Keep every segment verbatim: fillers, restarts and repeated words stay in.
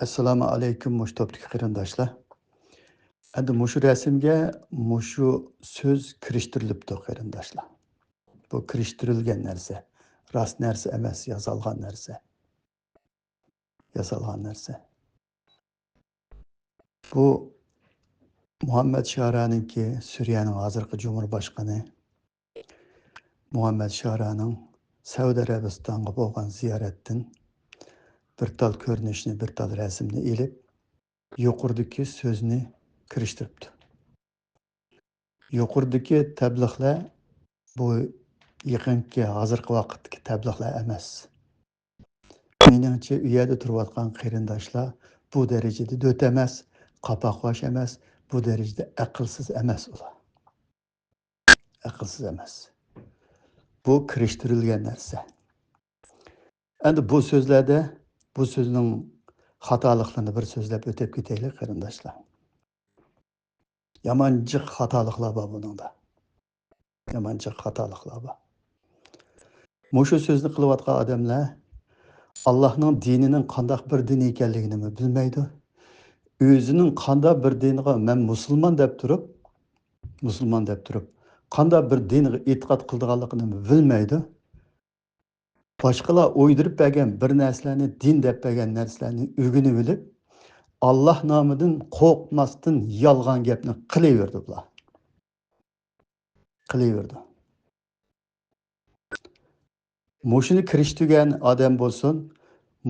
ئەسسالامۇ ئەلەيكۇم، مۇشۇ توپتىكى قېرىنداشلار. ئەمدى مۇشۇ رەسىمگە مۇشۇ سۆز كىرىشتۈرۈلۈپتۇ، قېرىنداشلار. بۇ كىرىشتۈرۈلگەن نەرسە، راست نەرسە ئەمەس، ياسالغان نەرسە. ياسالغان نەرسە. بۇ مۇھەممەد شارانىڭكى، سۈرىيەنىڭ ھازىرقى جۇمھۇر باشقىنى مۇھەممەد شارانىڭ سەئۇدى ئەرەبىستانغا بولغان زىيارەتتىن بىر تال كۆرۈنۈشنى، بىر تال رەسىمنى ئېلىپ، يۇقىرىدىكى سۆزنى كىرىشتۈرۈپتۇ. يۇقىرىدىكى تەبلىغلەر بۇ يېقىنقى، ھازىرقى ۋاقىتتىكى تەبلىغلەر ئەمەس. مېنىڭچە، ئۇ يەردە تۇرۇۋاتقان قېرىنداشلار بۇ دەرىجىدە دۆت ئەمەس، قاپاقباش ئەمەس، بۇ دەرىجىدە ئەقىلسىز ئەمەس ئۇلار. ئەقىلسىز ئەمەس. بۇ كىرىشتۈرۈلگەن نەرسە. ئەمدى بۇ سۆزلەردە بۇ سۆزنىڭ خاتالىقلىرىنى بىر سۆزلەپ ئۆتۈپ كېتەيلى، قېرىنداشلار. يامان جىق خاتالىقلار بار بۇنىڭدا. يامان جىق خاتالىقلار بار. مۇشۇ سۆزنى قىلىۋاتقان ئادەملەر ئاللاھنىڭ دىنىنىڭ قانداق بىر دىن ئىكەنلىكىنىمۇ بىلمەيدۇ. ئۆزىنىڭ قانداق بىر دىنىغا مەن مۇسۇلمان دەپ تۇرۇپ، مۇسۇلمان دەپ تۇرۇپ، قانداق بىر دىنغا ئېتىقاد قىلىدىغانلىقىنىمۇ بىلمەيدۇ. باشقىلار ئويدۇرۇپ بەرگەن بىر نەرسىلەرنى، دىن دەپ بەرگەن نەرسىلەرنى ئۆگىنىۋېلىپ، ئاللاھ نامىدىن قورقماستىن يالغان گەپنى قىلىۋېرىدۇ بۇلار. قىلىۋېرىدۇ. مۇشۇنى كىرىشتۈرگەن ئادەم بولسۇن،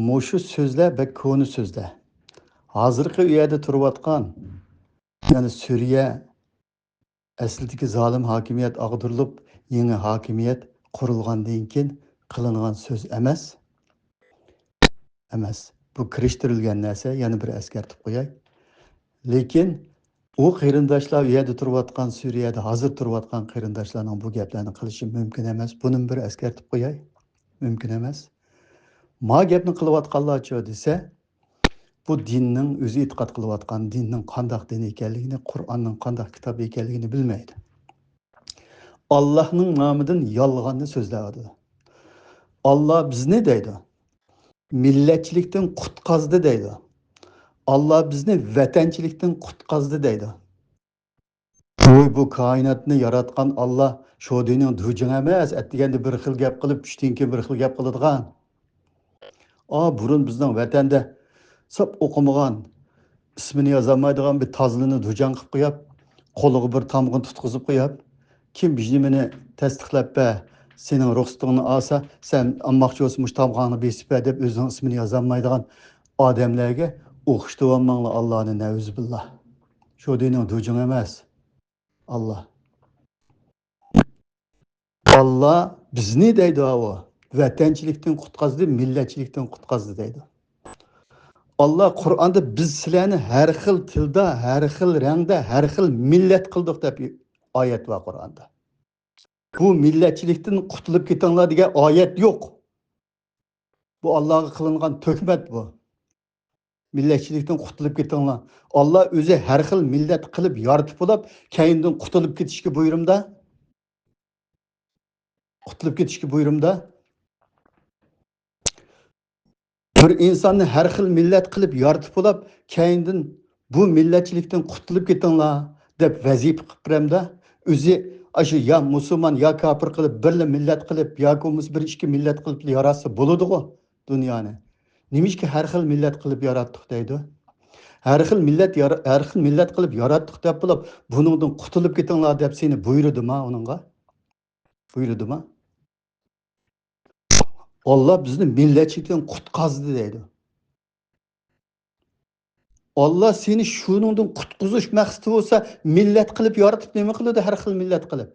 مۇشۇ سۆزلەر بەك كونا سۆزلەر. ھازىرقى ئۇ يەردە تۇرۇۋاتقان، يەنى سۈرىيە ئەسلىدىكى زالىم ھاكىمىيەت ئاغدۇرۇلۇپ، يېڭى ھاكىمىيەت قۇرۇلغاندىن كېيىن قىلىنغان سۆز ئەمەس. ئەمەس. بۇ كىرىشتۈرۈلگەن نەرسە، يەنە بىر ئەسكەرتىپ قوياي. لېكىن ئۇ قېرىنداشلار، ئۇ يەردە تۇرۇۋاتقان، سۈرىيەدە ھازىر تۇرۇۋاتقان قېرىنداشلارنىڭ بۇ گەپلەرنى قىلىشى مۇمكىن ئەمەس. بۇنىمۇ بىر ئەسكەرتىپ قوياي. مۇمكىن ئەمەس. ما گەپنى قىلىۋاتقانلارچۇ دېسە، بۇ دىننىڭ، ئۆزى ئېتىقاد قىلىۋاتقان دىننىڭ قانداق دىن ئىكەنلىكىنى، قۇرئاننىڭ قانداق كىتاب ئىكەنلىكىنى بىلمەيدۇ. ئاللاھنىڭ نامىدىن يالغاننى سۆزلەۋاتىدۇ. ئاللا بىزنى دەيدۇ، مىللەتچىلىكتىن قۇتقازدى دەيدۇ. ئاللا بىزنى ۋەتەنچىلىكتىن قۇتقازدى دەيدۇ. ۋوي، بۇ كائىناتنى ياراتقان ئاللا شودىنىڭ دۇجىڭ ئەمەس، ئەتىگەندە بىر خىل گەپ قىلىپ، چۈشتىن كېيىن بىر خىل گەپ قىلىدىغان. ئا، بۇرۇن بىزنىڭ ۋەتەندە ساپ ئوقۇمىغان، ئىسمىنى يازالمايدىغان بىر تازىلىنى دۇجاڭ قىلىپ قويۇپ، قولىغا بىر تامغا تۇتقۇزۇپ قويۇپ، كىم بىژنىمىنى تەستىقلاپ بەر، سېنىڭ رۇخسىتىڭنى ئالسا، سەن ئالماقچى بولسا مۇشۇ تامغاڭنى بېسىپ بەر دەپ ئۆزىنىڭ ئىسمىنى يازالمايدىغان ئادەملەرگە ئوخشىتىۋالماڭلار ئاللانى، نەئۇزۇبىللا. شودىنىڭ دۇجىڭ ئەمەس. ئاللا. ئاللا بىزنى دەيدۇ ئاۋۇ. ۋەتەنچىلىكتىن قۇتقازدى، مىللەتچىلىكتىن قۇتقازدى دەيدۇ. ئاللا قۇرئاندا بىز سىلەرنى ھەر خىل تىلدا، ھەر خىل رەڭدە، ھەر خىل مىللەت قىلدۇق دەپ ئايەت بار قۇرئاندا. بۇ مىللەتچىلىكتىن قۇتۇلۇپ كېتىڭلار دېگەن ئايەت يوق. بۇ ئاللاغا قىلىنغان تۆھمەت بۇ. مىللەتچىلىكتىن قۇتۇلۇپ كېتىڭلار. ئاللا ئۆزى ھەر خىل مىللەت قىلىپ يارىتىپ بولۇپ، كەينىدىن قۇتۇلۇپ كېتىشكە بۇيرۇمدا. قۇتۇلۇپ كېتىشكە بۇيرۇمدا. بىر ئىنساننى ھەر خىل مىللەت قىلىپ يارىتىپ بولۇپ، كەينىدىن بۇ مىللەتچىلىكتىن قۇتۇلۇپ كېتىڭلار دەپ ۋەزىپە قىلىپ بېرەمدۇ؟ ئۆزى ئاشۇ يا مۇسۇلمان، يا كاپىر قىلىپ، بىرلا مىللەت قىلىپ، ياكى بولمىسا بىر ئىككى مىللەت قىلىپ ياراتسا بولىدىغۇ دۇنيانى. نېمىشقا ھەر خىل مىللەت قىلىپ ياراتتۇق دەيدۇ؟ ھەر خىل مىللەت يار-، ھەر خىل مىللەت قىلىپ ياراتتۇق دەپ بولۇپ، بۇنىڭدىن قۇتۇلۇپ كېتىڭلار دەپ سېنى بۇيرۇدىما ئۇنىڭغا؟ بۇيرۇدىما؟ ئاللا بىزنى مىللەتچىلىكتىن قۇتقازدى دەيدۇ. ئاللا سېنى شۇنىڭدىن قۇتقۇزۇش مەقسىتى بولسا، مىللەت قىلىپ يارىتىپ نېمە قىلىدۇ؟ ھەر خىل مىللەت قىلىپ.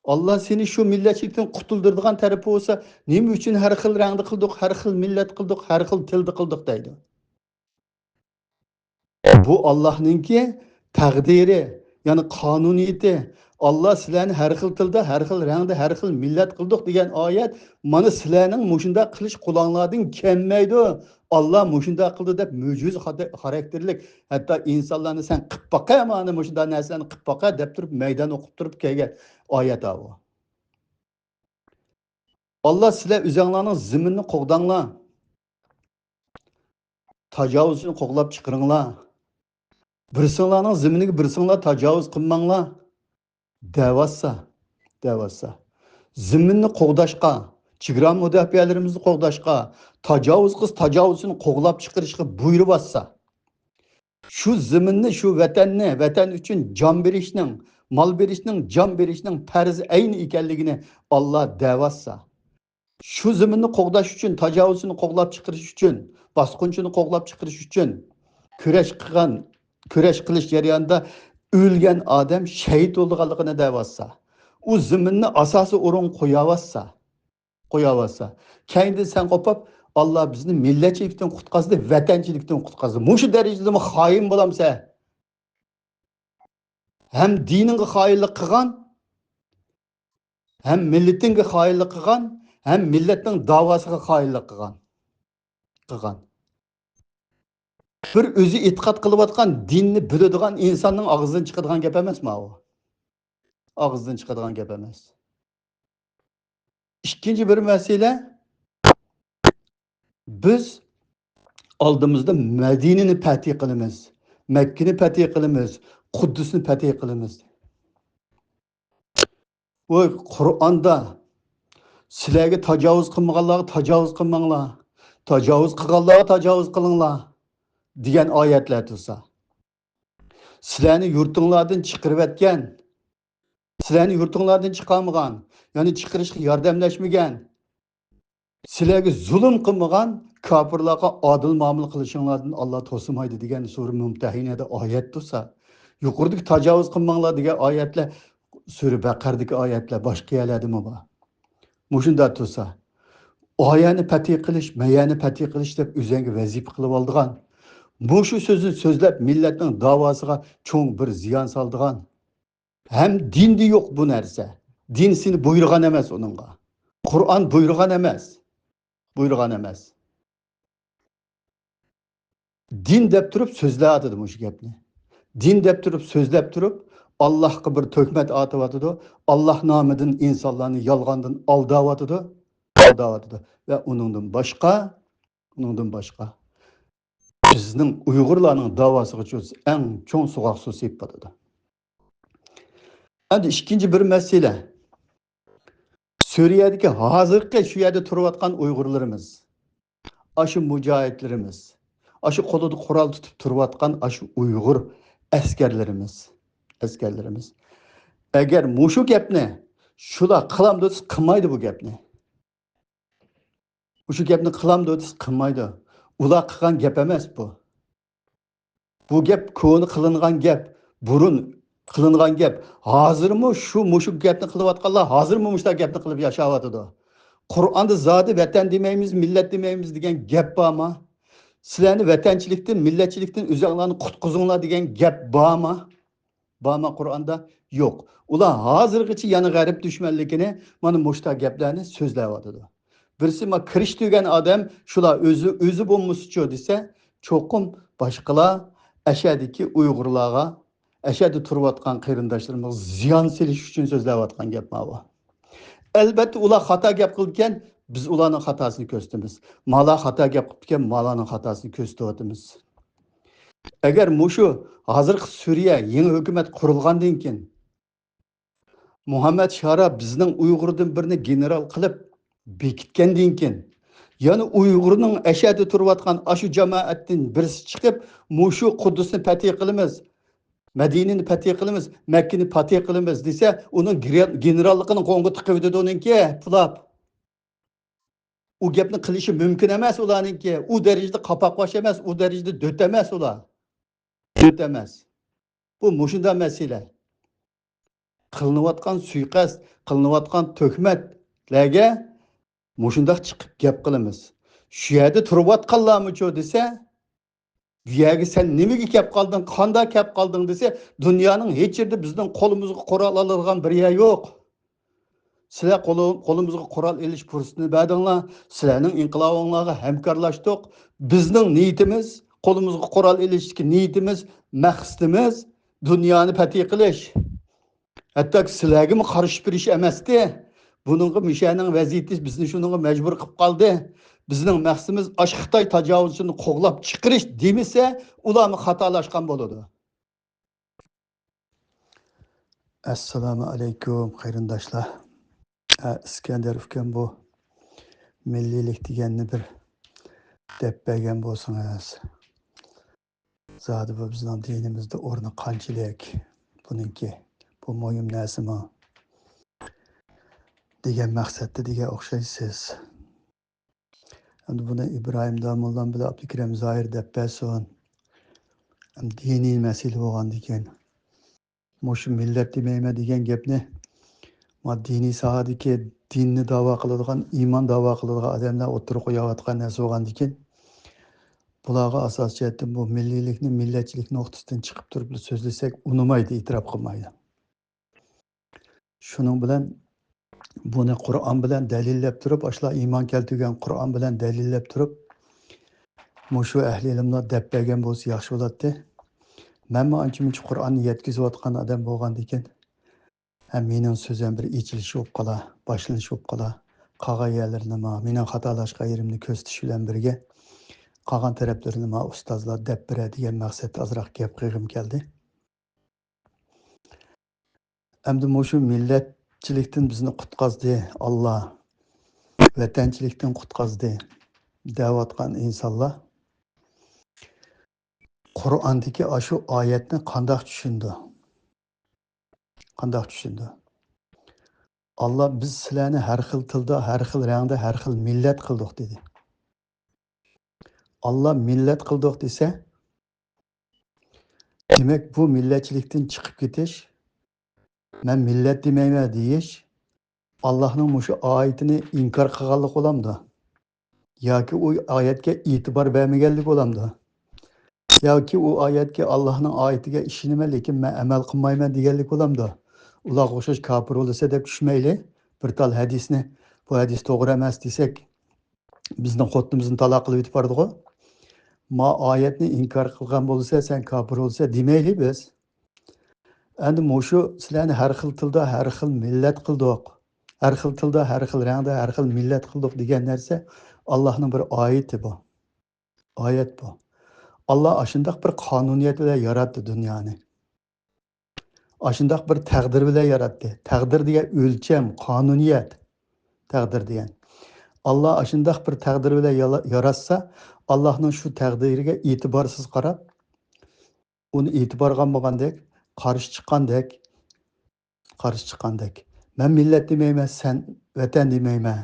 ئاللا سېنى شۇ مىللەتچىلىكتىن قۇتۇلدۇرىدىغان تەرىپى بولسا، نېمە ئۈچۈن ھەر خىل رەڭدە قىلدۇق، ھەر خىل مىللەت قىلدۇق، ھەر خىل تىلدا قىلدۇق دەيدۇ؟ بۇ ئاللانىڭكى تەقدىرى، يەنى قانۇنىيىتى. ئاللا سىلەرنى ھەر خىل تىلدا، ھەر خىل رەڭدە، ھەر خىل مىللەت قىلدۇق دېگەن ئايەت، مانا سىلەرنىڭ مۇشۇنداق قىلىش قولۇڭلاردىن كەلمەيدۇ. ئاللا مۇشۇنداق قىلدى دەپ مۆجىزە خاتا-، خاراكتېرلىك، ھەتتا ئىنسانلارنى سەن قىپ باقە، مانا مۇشۇنداق نەرسىلەرنى قىپ باقە دەپ تۇرۇپ مەيدان ئوقۇپ تۇرۇپ كەلگەن ئايەت ئاۋۇ. ئاللا سىلەر ئۆزەڭلارنىڭ زېمىننى قوغداڭلار. تاجاۋۇزچىنى قوغلاپ چىقىرىڭلار. بىرسىڭلارنىڭ زېمىنىگە بىرسىڭلار تاجاۋۇز قىلماڭلار، دەۋاتسا، دەۋاتسا. زېمىننى قوغداشقا، چېگرا مۇداپىئەلىرىمىزنى قوغداشقا، تاجاۋۇز قىلسا تاجاۋۇزچىنى قوغلاپ چىقىرىشقا بۇيرۇۋاتسا. شۇ زېمىننى، شۇ ۋەتەننى، ۋەتەن ئۈچۈن جان بېرىشنىڭ، مال بېرىشنىڭ، جان بېرىشنىڭ پەرزى ئەينى ئىكەنلىكىنى ئاللا دەۋاتسا. شۇ زېمىننى قوغداش ئۈچۈن، تاجاۋۇزچىنى قوغلاپ چىقىرىش ئۈچۈن، باسقۇنچىنى قوغلاپ چىقىرىش ئۈچۈن كۈرەش قىلغان، كۈرەش قىلىش جەريانىدا ئۆلگەن ئادەم شەھىت بولىدىغانلىقىنى دەۋاتسا، ئۇ زېمىننى ئاساسىي ئورۇنغا قوياۋاتسا، قوياۋاتسا، كەينىدىن سەن قوپۇپ، ئاللا بىزنى مىللەتچىلىكتىن قۇتقازدى، ۋەتەنچىلىكتىن قۇتقازدى. مۇشۇ دەرىجىدىمۇ خائىن بولامسەن؟ ھەم دىنىڭغا خائىنلىق قىلغان، ھەم مىللىتىڭگە خائىنلىق قىلغان، ھەم مىللەتنىڭ داۋاسىغا خائىنلىق قىلغان. قىلغان. بىر ئۆزى ئېتىقاد قىلىۋاتقان دىننى بىلىدىغان ئىنساننىڭ ئاغزىدىن چىقىدىغان گەپ ئەمەس ماۋۇ. ئاغزىدىن چىقىدىغان گەپ ئەمەس. ئىككىنچى بىر مەسىلە، بىز ئالدىمىزدا مەدىنىنى پەتھى قىلىمىز، مەككىنى پەتھى قىلىمىز، قۇددۇسنى پەتھى قىلىمىز. ۋاي، قۇرئاندا سىلەرگە تاجاۋۇز قىلمىغانلارغا تاجاۋۇز قىلماڭلار، تاجاۋۇز قىلغانلارغا تاجاۋۇز قىلىڭلار دېگەن ئايەتلەر تۇرسا، سىلەرنى يۇرتۇڭلاردىن چىقىرىۋەتكەن، سىلەرنى يۇرتۇڭلاردىن چىقارمىغان، يەنى چىقىرىشقا ياردەملەشمىگەن، سىلەرگە زۇلۇم قىلمىغان كاپىرلارغا ئادىل مۇئامىلە قىلىشىڭلاردىن ئاللا توسىمايدۇ دېگەن سۈرە مۇمتەھىنەدە ئايەت تۇرسا، يۇقىرىدىكى تاجاۋۇز قىلماڭلار دېگەن ئايەتلەر، سۈرە بەقەردىكى ئايەتلەر باشقا يەرلەردىمۇ بار. مۇشۇنداق تۇرسا، ئايەنى پەتھى قىلىش، مەيەنى پەتھى قىلىش دەپ ئۆزەڭگە ۋەزىپە قىلىۋالىدىغان، مۇشۇ سۆزنى سۆزلەپ مىللەتنىڭ داۋاسىغا چوڭ بىر زىيان سالىدىغان، ھەم دىندا يوق بۇ نەرسە. دىن سېنى بۇيرۇغان ئەمەس ئۇنىڭغا. قۇرئان بۇيرۇغان ئەمەس. بۇيرۇغان ئەمەس. دىن دەپ تۇرۇپ سۆزلەۋاتىدۇ مۇشۇ گەپنى. دىن دەپ تۇرۇپ سۆزلەپ تۇرۇپ، ئاللاھقا بىر تۆھمەت ئاتىۋاتىدۇ. ئاللاھ نامىدىن ئىنسانلارنى يالغاندىن ئالداۋاتىدۇ. ئالداۋاتىدۇ. ۋە ئۇنىڭدىن باشقا، ئۇنىڭدىن باشقا بىزنىڭ ئۇيغۇرلارنىڭ داۋاسىغا چۈشسە ئەڭ چوڭ سوغۇق سۇ سېپىپ باتىدۇ. ئەمدى ئىككىنچى بىر مەسىلە. سۈرىيەدىكى ھازىرقى شۇ يەردە تۇرۇۋاتقان ئۇيغۇرلىرىمىز، ئاشۇ مۇجاھىدلىرىمىز، ئاشۇ قولىدا قورال تۇتۇپ تۇرۇۋاتقان ئاشۇ ئۇيغۇر ئەسكەرلىرىمىز، ئەسكەرلىرىمىز. ئەگەر مۇشۇ گەپنى شۇلار قىلامدۇ دېسە، قىلمايدۇ بۇ گەپنى. مۇشۇ گەپنى قىلامدۇ دېسە، قىلمايدۇ. ئۇلار قىلغان گەپ ئەمەس بۇ. بۇ گەپ كونا قىلىنغان گەپ، بۇرۇن قىلىنغان گەپ. ھازىرمۇ شۇ، مۇشۇ گەپنى قىلىۋاتقانلار ھازىرمۇ مۇشۇنداق گەپنى قىلىپ ياشاۋاتىدۇ. قۇرئاندا زادى ۋەتەن دېمەيمىز، مىللەت دېمەيمىز دېگەن گەپ بارمۇ؟ سىلەرنى ۋەتەنچىلىكتىن، مىللەتچىلىكتىن ئۆزۈڭلارنى قۇتقۇزۇڭلار دېگەن گەپ بارمۇ؟ بارمۇ قۇرئاندا؟ يوق. ئۇلار ھازىرغىچە يەنە غەرب دۈشمەنلىكىنى، مانا مۇشۇنداق گەپلەرنى سۆزلەۋاتىدۇ. بىرسى، ما، كىرىش تۈگەن ئادەم، شۇلار ئۆزى، ئۆزى بولمىسىچۇ دېسە، چوقۇم باشقىلار ئەشەدىكى ئۇيغۇرلارغا، ئەشەدە تۇرۇۋاتقان قېرىنداشلىرىمىزغا زىيان سېلىش ئۈچۈن سۆزلەۋاتقان گەپ ماۋۇ. ئەلبەتتە، ئۇلار خاتا گەپ قىلىدىكەن، بىز ئۇلارنىڭ خاتاسىنى كۆرسىتىمىز. مالار خاتا گەپ قىپتىكەن، مالارنىڭ خاتاسىنى كۆرسىتىۋاتىمىز. ئەگەر مۇشۇ ھازىرقى سۈرىيە يېڭى ھۆكۈمەت قۇرۇلغاندىن كېيىن، مۇھەممەد شارا بىزنىڭ ئۇيغۇردىن بىرنى گېنېرال قىلىپ بېكىتكەندىن كېيىن، يەنە ئۇيغۇرنىڭ ئەشەدە تۇرۇۋاتقان ئاشۇ جامائەتتىن بىرسى چىقىپ، مۇشۇ قۇددۇسنى پەتھى قىلىمىز، مەدىنىنى پەتھى قىلىمىز، مەككىنى پەتھى قىلىمىز دېسە، ئۇنىڭ گرا-، گېنېراللىقىنى قولغا تىقىۋېتىدۇ ئۇنىڭكى پۇلاپ. ئۇ گەپنى قىلىشى مۇمكىن ئەمەس ئۇلارنىڭكى. ئۇ دەرىجىدە قاپاقباش ئەمەس، ئۇ دەرىجىدە دۆت ئەمەس ئۇلار. دۆت ئەمەس. بۇ مۇشۇنداق مەسىلە. قىلىنىۋاتقان سۇيىقەست، قىلىنىۋاتقان تۆھمەتلەرگە مۇشۇنداق چىقىپ گەپ قىلىمىز. شۇ يەردە تۇرۇۋاتقانلارمۇچۇ دېسە، بۇ يەرگە سەن نېمىگە كەپ قالدىڭ، قانداق كەپ قالدىڭ دېسە، دۇنيانىڭ ھېچ يېرىدە بىزنىڭ قولىمىزغا قورال ئالىدىغان بىر يەر يوق. سىلەر قولى-، قولىمىزغا قورال ئېلىش پۇرسىتىنى بەردىڭلار. سىلەرنىڭ ئىنقىلابىڭلارغا ھەمكارلاشتۇق. بىزنىڭ نىيىتىمىز، قولىمىزغا قورال ئېلىشتىكى نىيىتىمىز، مەقسىتىمىز دۇنيانى پەتھى قىلىش. ھەتتاكى سىلەرگىمۇ قارشى تۇرۇش ئەمەستى. بۇنىڭغا مىشەنىڭ ۋەزىيىتى بىزنى شۇنىڭغا مەجبۇر قىلىپ قالدى. بىزنىڭ مەقسىتىمىز ئاشۇ خىتاي تاجاۋۇزچىنى قوغلاپ چىقىرىش دېمىسە، ئۇلارمۇ خاتالاشقان بولىدۇ. ئەسسالامۇ ئەلەيكۇم، قېرىنداشلار. ئە، ئىسكەندەر ئۇكام، بۇ مىللىيلىك دېگەننى بىر دەپ بەرگەن بولسىڭىز. زادى بۇ بىزنىڭ دىنىمىزدا ئورنى قانچىلىك بۇنىڭكى؟ بۇ مۇھىم نەرسىمۇ؟ دېگەن مەقسەتتە دېگەن ئوخشايسىز. ئەمدى بۇنى ئىبراھىم داموللام بىلەن ئابدۇكېرىم زاھىر دەپ بەرسۇن. ئەمدى دىنىي مەسىلە بولغاندىكىن، مۇشۇ مىللەت دېمەيمەن دېگەن گەپنى، ما، دىنىي ساھەدىكى دىننى داۋا قىلىدىغان، ئىمان داۋا قىلىدىغان ئادەملەر ئوتتۇرىغا قويۇۋاتقان نەرسە بولغاندىكىن، بۇلارغا ئاساسىي جەھەتتىن بۇ مىللىيلىكنى، مىللەتچىلىك نۇقتىسىدىن چىقىپ تۇرۇپ سۆزلىسەك ئۇنىمايدۇ، ئېتىراپ قىلمايدۇ. شۇنىڭ بىلەن بۇنى قۇرئان بىلەن دەلىللەپ تۇرۇپ، ئاشۇلار ئىمان كەلتۈرگەن قۇرئان بىلەن دەلىللەپ تۇرۇپ، مۇشۇ ئەھلى ئىلىملار دەپ بەرگەن بولسا ياخشى بولاتتى. مەنمۇ ئانچە-مۇنچە قۇرئاننى يەتكۈزۈۋاتقان ئادەم بولغاندىكىن، ھە، مېنىڭ سۆزۈم بىر ئېچىلىش بولۇپ قالا، باشلىنىش بولۇپ قالا. قالغان يەرلىرىنى ما، مېنىڭ خاتالاشقان يېرىمنى كۆرسىتىش بىلەن بىرگە، قالغان تەرەپلىرىنى ما ئۇستازلار دەپ بېرە دېگەن مەقسەتتە ئازراق گەپ قىلغۇم كەلدى. ئەمدى مۇشۇ مىللەتچىلىكتىن بىزنى قۇتقازدى ئاللا، ۋەتەنچىلىكتىن قۇتقازدى دەۋاتقان ئىنسانلار قۇرئاندىكى ئاشۇ ئايەتنى قانداق چۈشىنىدۇ؟ قانداق چۈشىنىدۇ؟ ئاللا، بىز سىلەرنى ھەر خىل تىلدا، ھەر خىل رەڭدە، ھەر خىل مىللەت قىلدۇق دېدى. ئاللا مىللەت قىلدۇق دېسە، دېمەك، بۇ مىللەتچىلىكتىن چىقىپ كېتىش، مەن مىللەت دېمەيمەن دېيىش، ئاللانىڭ مۇشۇ ئايىتىنى ئىنكار قىلغانلىق بولامدۇ؟ ياكى ئۇ ئايەتكە ئېتىبار بەرمىگەنلىك بولامدۇ؟ ياكى ئۇ ئايەتكە، ئاللانىڭ ئايىتىگە ئىشىنىمەن، لېكىن مەن ئەمەل قىلمايمەن دېگەنلىك بولامدۇ؟ ئۇلارغا ئوخشاش كاپىر بولسا دەپ چۈشمەيلى. بىر تال ھەدىسنى، بۇ ھەدىس توغرا ئەمەس دېسەك، بىزنىڭ خوتۇنىمىزنى تالاق قىلىۋېتىپ بارىدىغۇ. ما ئايەتنى ئىنكار قىلغان بولسا، سەن كاپىر بولسا دېمەيلى بىز. ئەمدى مۇشۇ سىلەرنى ھەر خىل تىلدا، ھەر خىل مىللەت قىلدۇق. ھەر خىل تىلدا، ھەر خىل رەڭدە، ھەر خىل مىللەت قىلدۇق دېگەن نەرسە ئاللانىڭ بىر ئايىتى بۇ. ئايەت بۇ. ئاللا ئاشۇنداق بىر قانۇنىيەت بىلەن ياراتتى دۇنيانى. ئاشۇنداق بىر تەقدىر بىلەن ياراتتى. تەقدىر دېگەن ئۆلچەم، قانۇنىيەت. تەقدىر دېگەن. ئاللا ئاشۇنداق بىر تەقدىر بىلەن يالا-، ياراتسا، ئاللانىڭ شۇ تەقدىرىگە ئېتىبارسىز قاراپ، ئۇنى ئېتىبارغا ئالمىغاندەك، قارشى چىققاندەك، قارشى چىققاندەك. مەن مىللەت دېمەيمەن، سەن ۋەتەن دېمەيمەن.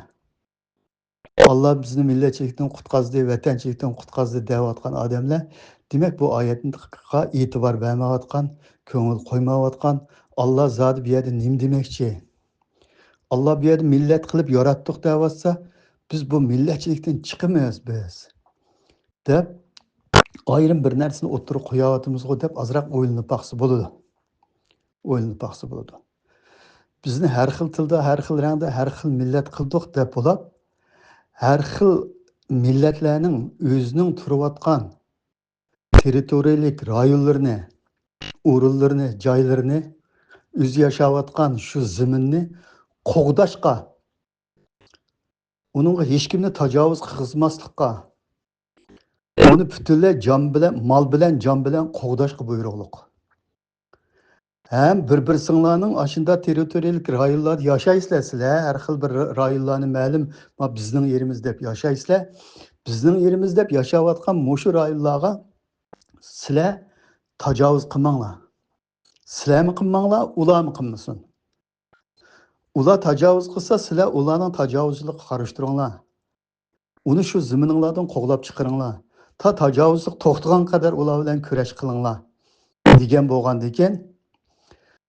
ئاللا بىزنى مىللەتچىلىكتىن قۇتقازدى، ۋەتەنچىلىكتىن قۇتقازدى دەۋاتقان ئادەملەر، دېمەك، بۇ ئايەتكە ئېتىبار بەرمەيۋاتقان، كۆڭۈل قويمايۋاتقان. ئاللا زادى بۇ يەردە نېمە دېمەكچى؟ ئاللا بۇ يەردە مىللەت قىلىپ ياراتتۇق دەۋاتسا، بىز بۇ مىللەتچىلىكتىن چىقىمىز بىز، دەپ ئايرىم بىر نەرسىنى ئوتتۇرىغا قويۇۋاتىمىزغۇ دەپ ئازراق ئويلىنىپ باقسا بولىدۇ. ئويلىنىپ باقسا بولىدۇ. بىزنى ھەر خىل تىلدا، ھەر خىل رەڭدە، ھەر خىل مىللەت قىلدۇق دەپ بولاپ، ھەر خىل مىللەتلەرنىڭ ئۆزىنىڭ تۇرۇۋاتقان تېررىتورىيەلىك رايونلىرىنى، ئورۇنلىرىنى، جايلىرىنى، ئۆزى ياشاۋاتقان شۇ زېمىننى قوغداشقا، ئۇنىڭغا ھېچكىمنى تاجاۋۇز قىلغۇزماسلىققا، ئۇنى پۈتۈنلەي جان بىلەن، مال بىلەن، جان بىلەن قوغداشقا بۇيرۇقلۇق. ھەم بىر-بىرسىڭلارنىڭ ئاشۇنداق تېررىتورىيەلىك رايونلاردا ياشايسىلەر سىلەر، ھەر خىل بىر رايونلارنى مەلۇم، ما، بىزنىڭ يېرىمىز دەپ ياشايسىلەر. بىزنىڭ يېرىمىز دەپ ياشاۋاتقان مۇشۇ رايونلارغا سىلەر تاجاۋۇز قىلماڭلار. سىلەرمۇ قىلماڭلار، ئۇلارمۇ قىلمىسۇن. ئۇلار تاجاۋۇز قىلسا، سىلەر ئۇلارنىڭ تاجاۋۇزچىلىقىغا قارشى تۇرۇڭلار. ئۇنى شۇ زېمىنىڭلاردىن قوغلاپ چىقىرىڭلار. تا تاجاۋۇزچىلىق توختىغان قەدەر ئۇلار بىلەن كۈرەش قىلىڭلار، دېگەن بولغاندىكىن،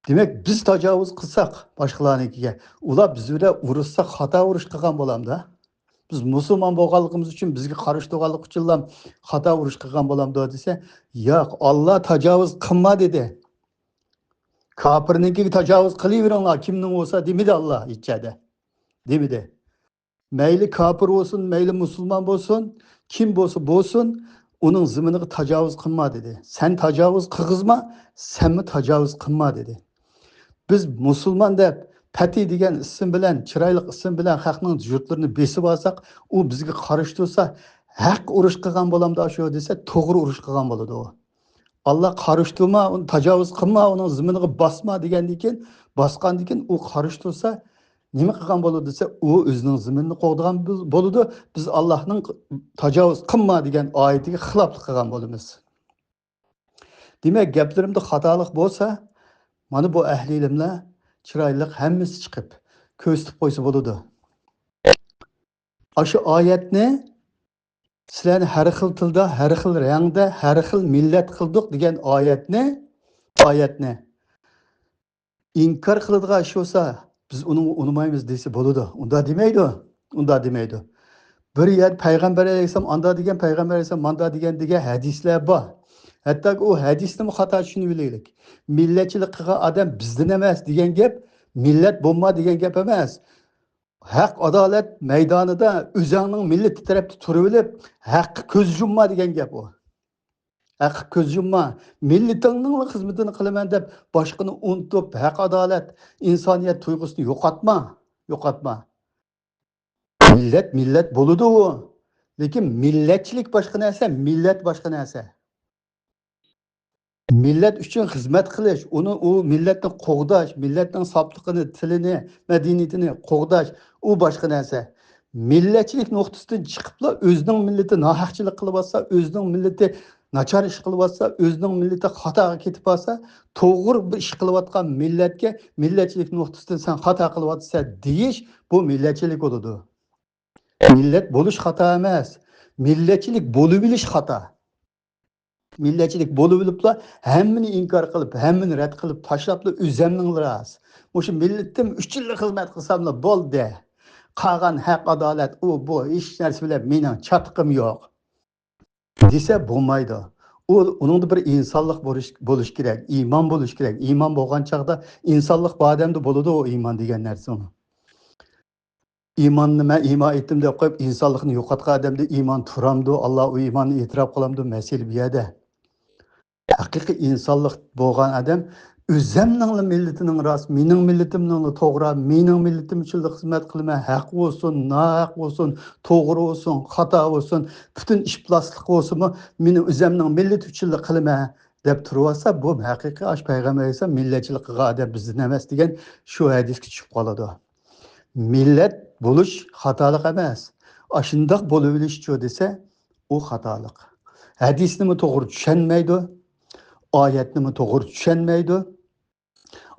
دېمەك، بىز تاجاۋۇز قىلساق باشقىلارنىڭكىگە، ئۇلار بىز بىلەن ئۇرۇشسا، خاتا ئۇرۇش قىلغان بولامدا؟ بىز مۇسۇلمان بولغانلىقىمىز ئۈچۈن، بىزگە قارشى تۇرغانلىقى ئۈچۈنلا خاتا ئۇرۇش قىلغان بولامدۇ دېسە، ياق، ئاللا تاجاۋۇز قىلما دېدى. كاپىرنىڭكىگە تاجاۋۇز قىلىۋېرىڭلار، كىمنىڭ بولسا دېمىدى ئاللا ھېچ يەردە. دېمىدى. مەيلى كاپىر بولسۇن، مەيلى مۇسۇلمان بولسۇن، كىم بولسا بولسۇن، ئۇنىڭ زېمىنىغا تاجاۋۇز قىلما دېدى. سەن تاجاۋۇز قىلغۇزما، سەنمۇ تاجاۋۇز قىلما دېدى. بىز مۇسۇلمان دەپ، پەتى دېگەن ئىسىم بىلەن، چىرايلىق ئىسىم بىلەن خەقنىڭ يۇرتلىرىنى بېسىپ ئالساق، ئۇ بىزگە قارشى تۇرسا، ھەق ئۇرۇش قىلغان بولامدا شۇ دېسە، توغرا ئۇرۇش قىلغان بولىدۇ ئۇ. ئاللا قارشى تۇرما، ئۇنى تاجاۋۇز قىلما، ئۇنىڭ زېمىنىغا باسما دېگەندىن كېيىن، باسقاندىن كېيىن ئۇ قارشى تۇرسا، نېمە قىلغان بولىدۇ دېسە، ئۇ ئۆزىنىڭ زېمىنىنى قوغدىغان بولىدۇ. بىز ئاللانىڭ تاجاۋۇز قىلما دېگەن ئايىتىگە خىلاپلىق قىلغان بولىمىز. دېمەك، گەپلىرىمدە خاتالىق بولسا، مانا بۇ ئەھلى ئىلىملەر چىرايلىق ھەممىسى چىقىپ كۆرسىتىپ قويسا بولىدۇ. ئاشۇ ئايەتنى سىلەرنى ھەر خىل تىلدا، ھەر خىل رەڭدە، ھەر خىل مىللەت قىلدۇق دېگەن ئايەتنى، ئايەتنى ئىنكار قىلىدىغان ئىش بولسا، بىز ئۇنى ئۇنىمايمىز دېسە بولىدۇ. ئۇنداق دېمەيدۇ. ئۇنداق دېمەيدۇ. بىر يەر پەيغەمبەر ئەلەيھىسسالام ئاندا دېگەن، پەيغەمبەر ئەلەيھىسسالام ماندا دېگەن، دېگەن ھەدىسلەر بار. ھەتتاكى ئۇ ھەدىسنىمۇ خاتا چۈشىنىۋېلىلىك. مىللەتچىلىك قىلغان ئادەم بىزدىن ئەمەس دېگەن گەپ، مىللەت بولما دېگەن گەپ ئەمەس. ھەق، ئادالەت مەيدانىدا ئۆزۈڭنىڭ مىللىتى تەرەپتە تۇرۇۋېلىپ، ھەققە كۆز يۇمما دېگەن گەپ ئۇ. ھەققە كۆز يۇمما. مىللىتىڭنىڭ خىزمىتىنى قىلىمەن دەپ باشقىنى ئۇنتۇپ، ھەق، ئادالەت، ئىنسانىيەت تۇيغۇسىنى يوقاتما. يوقاتما. مىللەت، مىللەت بولىدۇ ئۇ. لېكىن مىللەتچىلىك باشقا نەرسە، مىللەت باشقا نەرسە. مىللەت ئۈچۈن خىزمەت قىلىش، ئۇنى، ئۇ مىللەتنى قوغداش، مىللەتنىڭ ساپلىقىنى، تىلىنى، مەدەنىيىتىنى قوغداش، ئۇ باشقا نەرسە. مىللەتچىلىك نۇقتىسىدىن چىقىپلا ئۆزىنىڭ مىللىتى ناھەقچىلىك قىلىۋاتسا، ئۆزىنىڭ مىللىتى ناچار ئىش قىلىۋاتسا، ئۆزىنىڭ مىللىتى خاتاغا كېتىپ قالسا، توغرا بىر ئىش قىلىۋاتقان مىللەتكە مىللەتچىلىك نۇقتىسىدىن سەن خاتا قىلىۋاتىسەن دېيىش، بۇ مىللەتچىلىك بولىدۇ. مىللەت بولۇش خاتا ئەمەس، مىللەتچىلىك بولۇۋېلىش خاتا. مىللەتچىلىك بولۇۋېلىپلا ھەممىنى ئىنكار قىلىپ، ھەممىنى رەت قىلىپ تاشلاپلا ئۆزەمنىڭلا راست. مۇشۇ مىللىتىم ئۈچۈنلا خىزمەت قىلساملا بولدى. قالغان ھەق، ئادالەت، ئۇ، بۇ، ھېچ نەرسە بىلەن مېنىڭ چاتىقىم يوق دېسە بولمايدۇ. ئۇ، ئۇنىڭدا بىر ئىنسانلىق بولۇش، بولۇش كېرەك، ئىمان بولۇش كېرەك. ئىمان بولغان چاغدا ئىنسانلىق بار ئادەمدە بولىدۇ ئۇ ئىمان دېگەن نەرسە ئۇنىڭ. ئىماننى مەن ئىمان ئېيتتىم دەپ قويۇپ، ئىنسانلىقنى يوقاتقان ئادەمدە ئىمان تۇرامدۇ؟ ئاللا ئۇ ئىماننى ئېتىراپ قىلامدۇ؟ مەسىلە بۇ يەردە. ھەقىقىي ئىنسانلىق بولغان ئادەم ئۆزەمنىڭلا مىللىتىنىڭ راست، مېنىڭ مىللىتىمنىڭلا توغرا، مېنىڭ مىللىتىم ئۈچۈنلا خىزمەت قىلىمەن، ھەق بولسۇن، ناھەق بولسۇن، توغرا بولسۇن، خاتا بولسۇن، پۈتۈن ئىپلاسلىق بولسىمۇ، مېنىڭ ئۆزەمنىڭ مىللىتى ئۈچۈنلا قىلىمەن دەپ تۇرۇۋاتسا، بۇ ھەقىقىي ئاشۇ پەيغەمبەر ئەلەيھىسسالام مىللەتچىلىك قىلغان ئادەم بىزدىن ئەمەس دېگەن شۇ ھەدىسكە چۈشۈپ قالىدۇ. مىللەت بولۇش خاتالىق ئەمەس. ئاشۇنداق بولۇۋېلىشچۇ دېسە، ئۇ خاتالىق. ھەدىسنىمۇ توغرا چۈشەنمەيدۇ، ئايەتنىمۇ توغرا چۈشەنمەيدۇ.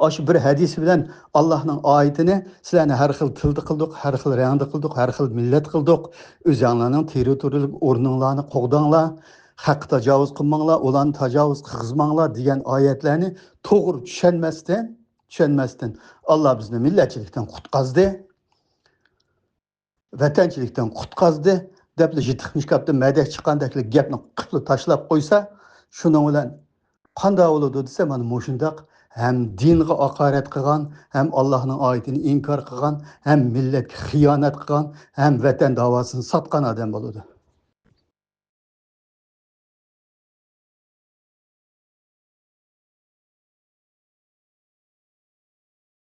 ئاشۇ بىر ھەدىسى بىلەن ئاللاھنىڭ ئايىتىنى سىلەرنى ھەر خىل تىلدا قىلدۇق، ھەر خىل رەڭدە قىلدۇق، ھەر خىل مىللەت قىلدۇق. ئۆزەڭلارنىڭ تېررىتورىيەلىك ئورنۇڭلارنى قوغداڭلار. خەققە تاجاۋۇز قىلماڭلار، ئۇلارنى تاجاۋۇز قىلغۇزماڭلار دېگەن ئايەتلەرنى توغرا چۈشەنمەستىن، چۈشەنمەستىن، ئاللا بىزنى مىللەتچىلىكتىن قۇتقازدى، ۋەتەنچىلىكتىن قۇتقازدى دەپلا يىرتىق مىشكاپتىن مەدەك چىققاندەكلا گەپنى قىپلا تاشلاپ قويسا، شۇنىڭ بىلەن قانداق بولىدۇ دېسە، مانا مۇشۇنداق ھەم دىنغا ھاقارەت قىلغان، ھەم ئاللاھنىڭ ئايىتىنى ئىنكار قىلغان، ھەم مىللەتكە خىيانەت قىلغان، ھەم ۋەتەن داۋاسىنى ساتقان ئادەم بولىدۇ.